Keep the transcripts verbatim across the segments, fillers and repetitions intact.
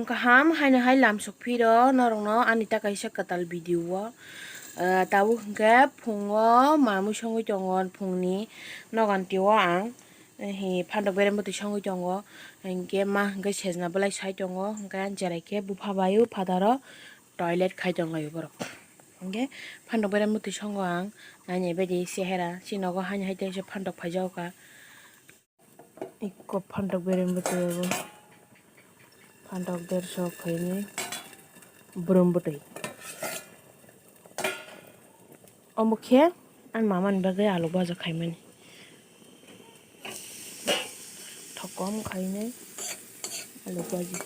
Kaham haino hai lam sok phiro norokno ani ta kaisa kwtal video o. Ah, tabuk hwnkhe phungo mamwi songwi tongo phungni nogan tio ang. Hi phandok berem bwtwi songwi tongo. Hinkhe ma hinkhe sejna bwlai sai tongo. Hinkhe ani cherai khe bupha bai o phataro toilet khai tonglaio borok. Hinkhe phandok berem bwtwi songo ang. Naina bedi chehera. Chini nogo haino hai teisa phandok phaijago kha. Ikko phandok berem bwtwi abo. Phandok derso khainwi bwrwm bwtwi. Omo khe ani mama ni bagwi alu baja khaimani. Thokom khainwi alu baji.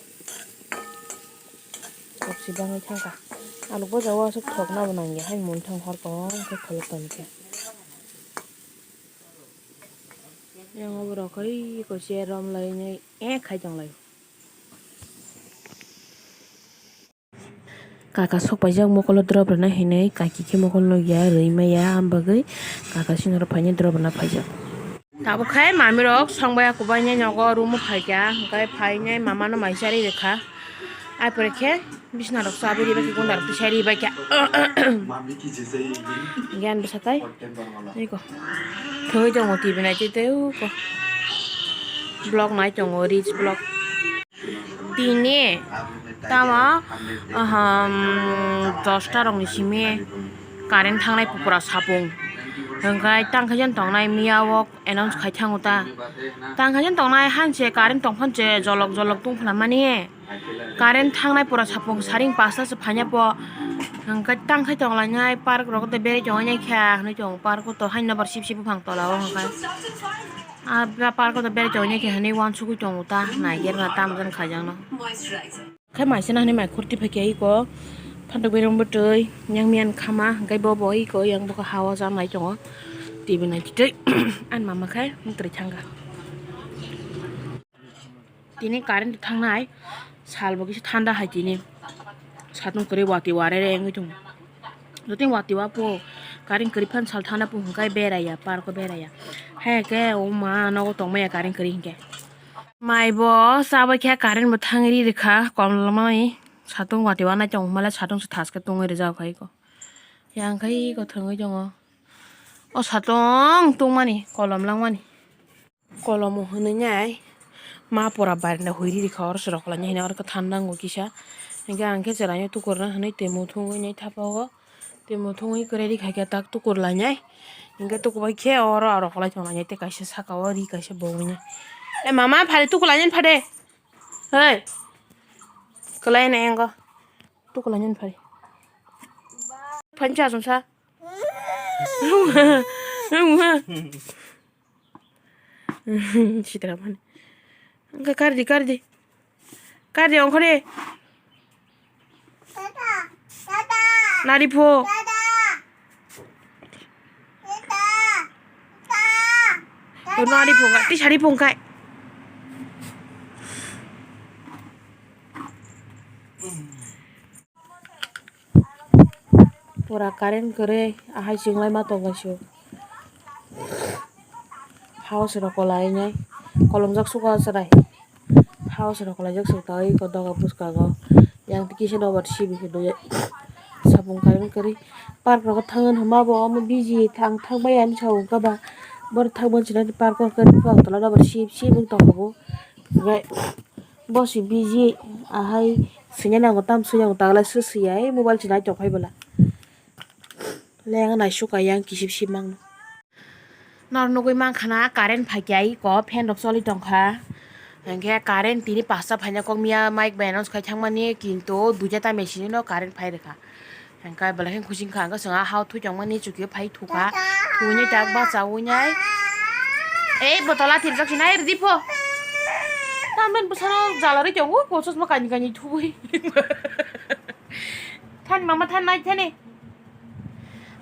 Thok si bangwi thangkha. Alu baja o aswk thokna bo nangya hai mung thang hor kong khe kholok tongkhe. Yang oborok hai ko chair rom lai nai eh khai tong lai. Kaka sok paijak mokolo drop rwna hinwi kaki khe mokol nukya rwi maya, am bagwi kaka swngrok phainai drop rwna phaijak. Tabuk khai mamirok songbai akubainai nogo room o phaikha, hwnkhe phainai mamano mai charwi rwkha. Ai pore khe bisnarok chabi ribaikhe, gondarok tisai ribaikha. Giyan bwsa tai. Eko. Thwi tongo T V naitwi tei uko. Vlog nai tongo, reels vlog. Tini tamo, aham, dosta rokni simi current thangnai pukura sapung. Hwnkhe tangkhe jon tongnai miya o announce khai thango ta. Tangkhe jon tongnai hanse current tongphang se jolok jolok tungphla mani. Current thangnai pura sapung saring pasta se phanya po. Hwnkhe tangkhe tonglainai park rok tei berai tonglainai kha hinwi tongo park o to haino nokbar sip sip buphang tola o hwnkhe. Ah, park o to berai tonglainai kha hinwi uansugwi tongo ta naigerna tamjani khaijakno. Khe maisana hinwi mai khurti phaikha iko phantok bereng bwtwi yang miyan khama hwnkhe bo bo iko yang bokha ha o janai tongo T V naitwi tei ani mama khe mwtwrwi thangkha. Tini current thangnai sal bo kisa thanda hai tini satung kwrwi watwi warere wngwi tongo. Jotoni watwi wa po current kwrwi phano sal thanda po hwnkhe beraiya park o beraiya. Hai khe o ma nogo tongmaya current kwrwi hinkhe. Mai bo chabai khe current bo thangwi ri rwkha kolomani satung watwi wanai tongo hwnmale satung se thaske tungwi rijak kha iko. Yang khe iko thwngwi tongo o satung tungmani kolom langmani. Kolomo hwnwi nai ma pura barenda hoi ri rikha oro se rwkhlainai hinwi oro khe than nango kisa. Hinkhe ang khe chwraino tukurna hinwi twi muthungwi nai thapa o twi muthungwi kwrwi rikha khe tak tukurlainai. Hinkhe tukubai khe oro rwkhlai tonglainai tei kaisa saka o ri kaisa bowinai. E mama phari tukurlainani phade. Hei. Kwlainai ango. Tukurlainani phari. Phani cha chungsa. Sitra mani. Angka kardi, kardi. Kardi ongkhore. Nari pho. Nari pho, ti sari pho kai. Pura current kwrwi ahai chwnglaima tongkha se. House rok kwlainai kolomjak suka chwrai. House rok kwlaijak swk tangwi doga bwskango yang kisa dobar simi hinwi sapung current kwrwi. Park rogo thangwi hwnba bo omo busy thang thangbai ani sa wngkha ba borok thangmani swnamdi park o hwnkhe bwkha tola dobar sip sip wng tongkha bo. Hwnkhe. Bo se busy ahai swina nango tam swina nango taglai sw swiya ei mobile se nai tongphai bwla. Leng naisuk ka yang kisip sip mangno. Nor nugui mankha na current phaikya iko fan rok choli tongkha. Hinkhe current tini pasta phaina kok miya mic bai announce khai thangmani kintu duita ta machine no current phai rwkha. Hingkhe belai khe kuching kha, hingkhe chwng a hao thwi tongmani chukio phai thukha. Thwinai tak bachaui nai. Ei, bo tola thirjak sinai, rwdi pho. Tamben bwsano jalarwi tongo, kochosma kaini kaini thubui. Thani mama, thani nai thani.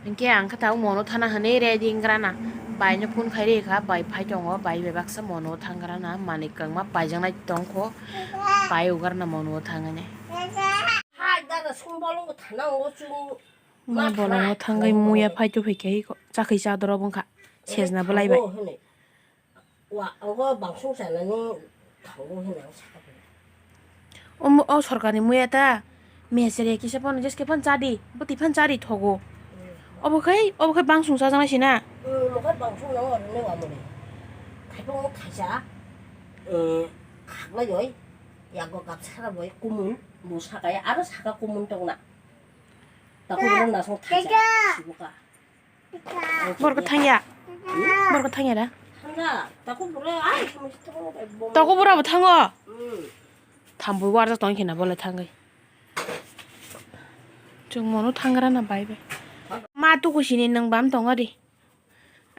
Hingkhe ang khe tabuk mono thana hwnwi ready wngkha na. Bai no phone khai rikha, bai phai tongo, bai bai baksa mono thangkha na, manwi kwbangma paijaknai tongkho, bai ugar na mono thangwi nai. Hai, dada, sung bolong bo thana, o chung. Ma bolongo thangwi muya phaitu phaikhe iko chakhi chadoro bwkha sejna bwlai bai. Wa, ogo bangsung chanani thango hwnwi ang sakha. Omo, o sorkarni muya ta. Mesere kisa phano jeske phan chadi, bwtwi phan chadi thogo. Obo khai, obo khai bangsung chajaknai sina. Hmm, mokhe bangsung nang oro nang amoni. Khaipung khaisa, eh, khaklai oi, yago gap sara boi kumun, bo sakaya, aro saka kumun tongna. Takhuk rok nasong thaisa, sibuka. Borok thangya. Borok thangya da. Thangna, takhuk bura, ai, thangma si thangma bai bom. Takhuk bura bo thango. Hmm. Thambui warjak tong khina bole thangwi. Chwng mono thangra na bai bai. Ma tuku sini nwng bam tongo di.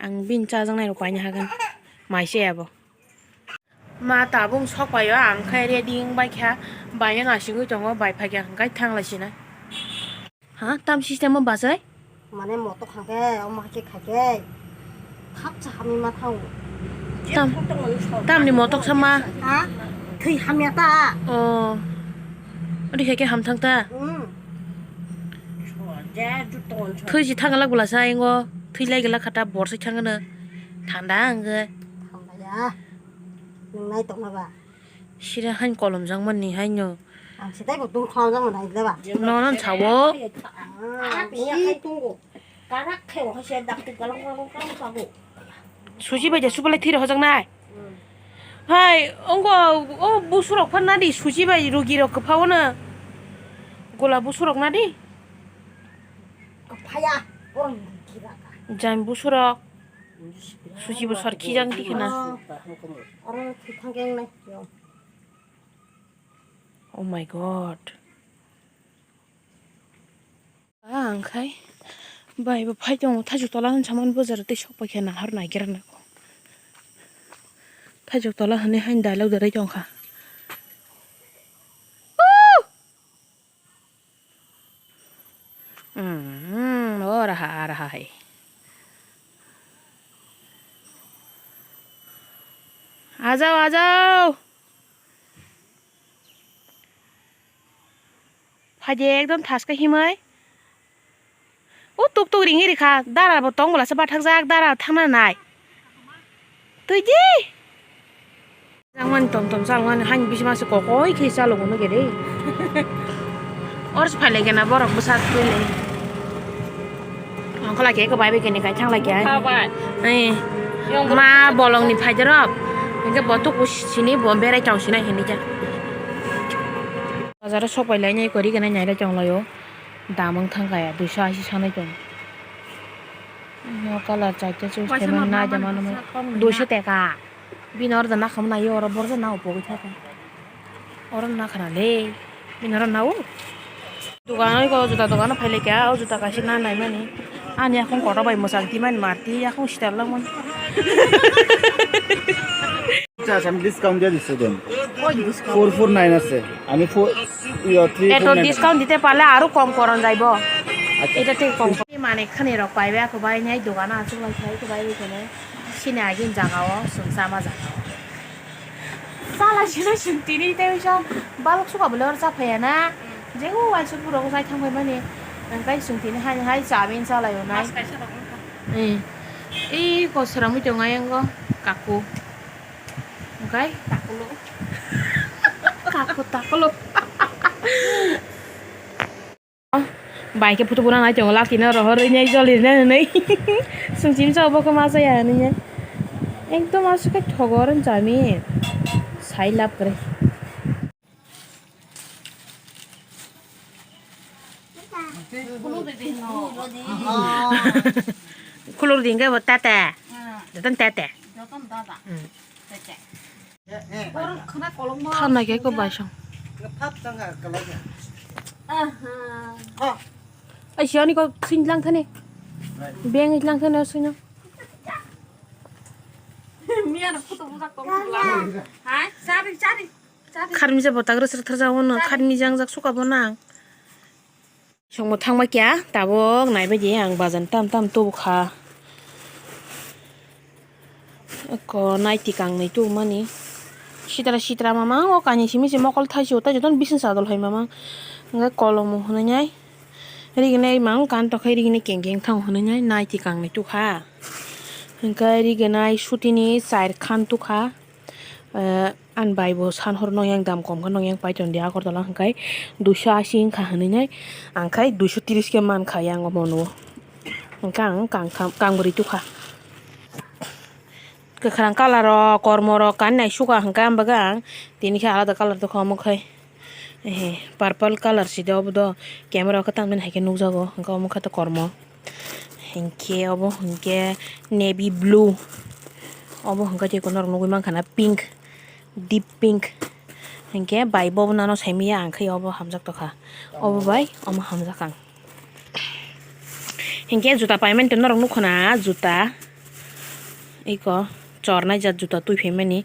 Ang bini chajaknai rok paina hagan. Mai se abo. Ma tabung sok paio ang khai ready wng bai kha. Bai no nasingwi tongo bai phai kha hwnkhe thang lai sinai. Ha tam system o bachai? Mane motok hangke, omo hake khake. Khapsa hamya ma thango. Tam, tamni motok sama? Ha? Thwi hamya ta? Oh. Odi hake ham thang ta? Hmm. Thwi si thang lak bwla sa ingo. Thwi lai gela khata bor sai thang no. Thanda angge. Thanda ya. Nung nai tong ba? Sira hain kolom jang mani haino. Ang sitai bo tung khong jang mani le ba. Nono sawo. Ah, si tung go. Karak khe o se dak tik galang galang galang sago. Suji bai ja subalai thira hojak nai. Hmm. Hai, ongo o busurok phan nadi suji bai rugi rok kwpha o na. Gola busurok nadi. Kwphaya, orang rugi raka. Jan busurok. Suji busur khijang tikhna. Orang thithang keng nai. Oh my God. Ah, ang khai bai bo phai tongo, thaichuk tola hwn saman bwjar tei sok pai khe nahar nai gira nai. Thaichuk tola hwnwi hain dialog da rai tong kha. Oh! Mm, oh, raha, raha hai. Ajao, ajao. Phaidi ekdom thaska himwi. O tuk tuk ringwi rikha, dara bo tong bolasa bathakjak, dara thangna nai. Twi di. Jangmani tom tom chalmani hani bisi masa kokoi khe chalogo no gede. Ors phaile gena borok bwsa twile. Ang khala khe ko bai bai kene kai thang lai khe. Kha bai. Ei. Yong ma bolongni phaidarok. Hingke bo tuku sini bo berai tong sinai hinwi ja. Bazaro sok pai lai nai kori gana nai lai tong lai o. Dam wng thang kaya duiso ashi sanai tong. No colour chaita choose khaimani na jama no duiso teka. Bini oro da nakham nai oro borok na upogwi thaka. Oro nakhana le. Bini oro nao. Dogan oi ko juta dogan phai lai kha o juta kaisa na nai mani. Ani akhong kotor bai mwchang timani marti akhong sitar langmani. আচ্ছা, আচ্ছা, আমি ডিসকাউন্ট দিয়ে দিচ্ছি দেন। Four four nine আছে, আমি ফোর ইয়া থ্রি এত four nine. Discount দিতে পারলে আরো কম করান যাইব। আচ্ছা। এটা ঠিক কম। মানে এখানে রক পাইবে, কো ভাই নাই দোকান আছে, ভাই খাই, কো ভাই এখানে সিনে আগে জাগাও, শুনছে আমার জাগাও। Sala sino sing tini tei wisa balok suka bole oro chaphaya na. Je o waisa puro sai thang pai mani. Ang kai sing tini hai hai chamin chalai o nai. Mas kaisa rok wngkha. Eh. Ei ko sramwi tongo ayang go. Kaku. Okai? Takulo. Kaku takulo. Bai khe photo bo nang nai tongo, laki no rohor ri nai joli ri nai hinui. Sung chim sa obo khe ma chaya hinui. Ekdom aswk khe thogo oro jami. Sai lab kwrwi. Khulur di hingke bo tata. Joton tata. Hmm. Thanai khe ko baisong. Ai siya ni ko sing lang thani. Beng lang thani sing. Miya na photo bujak tong. Hai, chari, chari. Kharmija bota gro sir thar jao no kharmija ang jak suka bo nang. Songbo thangma kya tabok naibaidi ang bajan tam tam tubu kha. Ko naiti kangnwi tubu mani. Sitra sitra mamang o kani simi se mokol thaisi o tai joton bising sadol hai mamang. Hingke kolom hwnwi nai. Riginai mang kan tokhai riginai kengkeng thang hwnwi nai naiti kangnwi tukha. Hingke riginai sutini chair khan tukha. Eh, ani bai bo san horo nong yang dam kom khe nong yang pai tong di Agartala hwnkhe duiso asi wngkha hwnwi nai ang khai duiso tris khe mankha yang omo no hwnkhe ang kang tham kang bwrwi tukha kwkhwrang colour rok kormo rok kan nai suka hwnkhe ang bagwi ang tini khe alada colour tukha omo khai. Ehe, purple colour si do obo do. Camera o khe tang nani hai khe nukjago, hwnkhe omo khe to kormo. Hinkhe obo hinkhe navy blue. Obo hinkhe tei norok nugui mankha na pink, deep pink. Hinkhe bai bo nano saimaya ang khe obo hamjak tokha. Obo bai omo hamjak ang. Hinkhe juta paimani to norok nukho na juta. Iko chornai jat juta twi phaimani.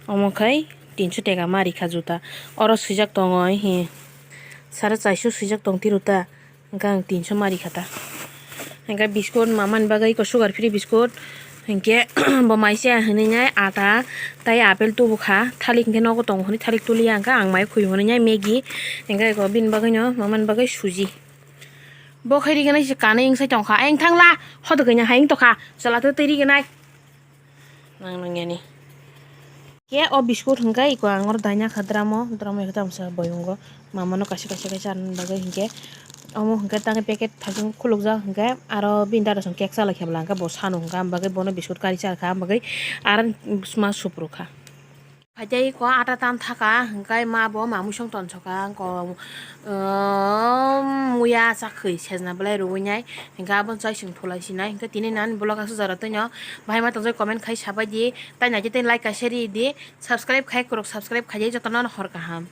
Omo khai tinso teka ma rikha juta. Oro swijak tongo, he, sare chaiso swijak tong tiro ta. Hwnkhe ang tinso ma rikha ta. Hwnkhe biskut mamani bagwi iko sugar free biskut. Hinkhe bo maisa hinwi nai ata tai apple tubukha. Thalik hinkhe nogo tongo hwnwi thalik tuliya hwnkhe ang mai khwi hwnwi nai Maggi. Hinkhe iko bini bagwino mamani bagwi suji. Bo khai riganai se kanwi wngsai tongkha. Ayang thangla, hodo kanya hayung tokha. Chwla twi twi riganai. Nang nang yani. Ke o biskut hwnkhe iko ang oro daina kha dramo, dramo iko tamsa boyungo. Mamano kaisa kaisa kaisa anna bagwi hinkhe. Omo hwnkhe tangwi packet thaichung khulukjak hwnkhe aro bini dada song cake chalai khe bwla hwnkhe bo sano hwnkhe am bagwi bono biskut kari cha kha am bagwi aro ma suprukha. Phaitei ko ata tan thaka, hwnkhe ma bo mamui song tonsokha, ko, um, muya chakhwi sejna belai rwui nai, hwnkhe abo chaising thulai sinai, hwnkhe tini nani vlog aswk jora twino, bahai ma tongjak comment khai sabai di, tai naikhe tei like kaisa ri di, subscribe khai kwrwk subscribe khaidi jotono hor kaham.